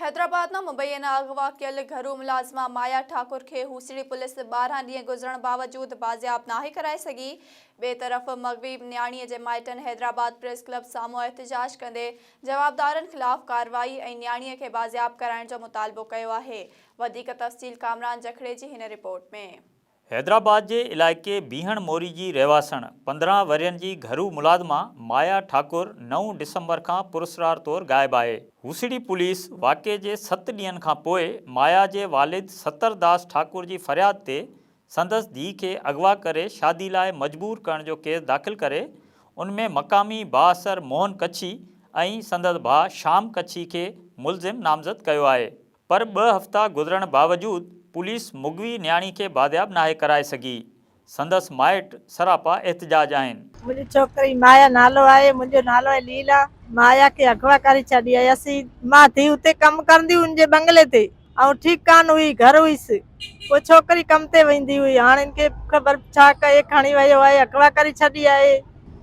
حيدرآباد مان مبينا اغوا ڪيل گهرو ملازمه مايا ٺاڪر کي هوسڙي پوليس 12 ڏينهن گذرڻ باوجود بازياب ناهي ڪرائي سگهي. ٻئي طرف مغوي نياڻي جي مائٽن حيدرآباد پريس ڪلب سامهون احتجاج ڪندي جوابدارن خلاف ڪارروائي ۽ نياڻي کي بازياب ڪرائڻ جو مطالبو ڪيو آهي. وڌيڪ تفصيل ڪامران جکڙي جي هن رپورٽ ۾. حيدرآباد جي علائقي بيهڻ موري جي رهواسڻ 15 ورهين جي گهرو ملازمه مايا ٺاڪر نو ڊسمبر کان پراسرار طور غائب آهي. هوسڙي پوليس واقعي جي ست ڏينهن کان پوء مايا جي والد ستر داس ٺاڪر جي فرياد تي سندس ڌيء کي اغوا ڪري شادي لاء مجبور ڪرڻ جو ڪيس داخل ڪري ان ۾ مقامي بااثر موهن ڪڇي ۽ سندس ڀاء شام ڪڇي کي ملزم نامزد ڪيو آهي. پر ٻه هفتا گذرڻ باوجود پوليس مغوي نياڻي کي بازياب ناهي ڪرائي سگهي، سندس مائٽ سراپا احتجاج آهن. منهنجي ڇوڪري مايا نالو آهي منهنجو نالو آهي ليلا مايا کي اغوا ڪري ڇڏي آهي اسين مان ڌي اتي ڪم ڪرندي هئي ان جي بنگلي تي آئون ٺيڪ ڪانه هئي گهر هئيس پوء ڇوڪري ڪم تي ويندي هئي هاڻ ان کي خبر ڇا ڪئي کڻي ويو آهي اغوا ڪري ڇڏي آهي.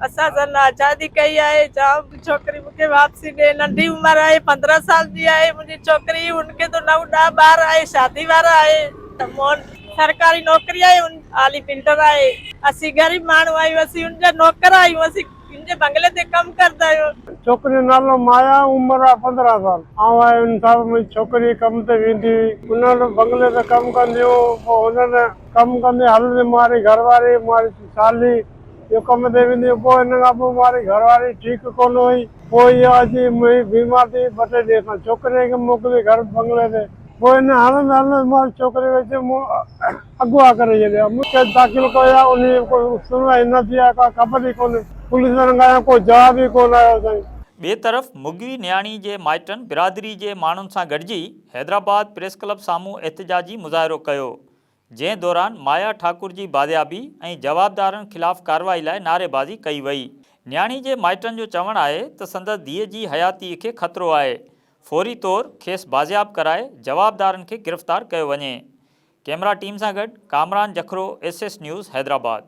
اسان سان ناچادي ڪئي آهي چاهون ته ڇوڪري مون کي واپسي ڏي ننڍي عمر آهي 15 سال جي آهي منهنجي ڇوڪري ان کي ته نو ڏهه ٻار آهي شادي وارا آهي مون سرڪاري نوڪري آهي ان عالي بلڊر آهي اسين غريب ماڻهو آهيون اسين ان جا نوڪر آهيون اسين ان جي بنگلي تي ڪم ڪردا آهيون. ڇوڪري جو نالو مايا عمر آهي 15 سال آئون آهي ان صاحب منهنجي ڇوڪري ڪم تي ويندي هئي ان وٽ بنگلي تي ڪم ڪندي هيون پوء هنن ڪم ڪندي هلندي ماري گهر واري ماري سالي اهو ڪم تي ويندي هئي پوء ان کان پوء ماري گهر واري ٺيڪ ڪونه هئي پوء اها اچي منهنجي بيمار ٿي ٻه ٽي ڏينهن کان ڇوڪري کي موڪلي گهر بنگلي تي پوء ان هلندي هلندي ماري ڇوڪري کي اچي مون اغوا ڪري ڇڏيو مون ڪيس داخل ڪيو آهي انهي جي ڪو سنوائي نه ٿي آهي ڪا خبر ئي ڪونهي پوليس وارن کان ڪو جواب ئي ڪونه آيو سائين. ٻئي طرف مغوي نياڻي جي مائٽن برادري جي ماڻهن سان گڏجي حيدرآباد پريس ڪلب سامهون احتجاجي مظاهرو ڪيو جنهن دوران مايا ٺاڪر جي بازيابي ۽ جوابدارن خلاف ڪارروائي لاء نعريبازي ڪئي وئي. نياڻي جي مائٽن جو چوڻ آهي ته سندس ڌيء جي حياتيء کي خطرو آهي، فوري طور کيس بازياب ڪرائي جوابدارن کي گرفتار ڪيو وڃي. ڪئميرا ٽيم سان گڏ Kamran Jakhro, S S news, Hyderabad.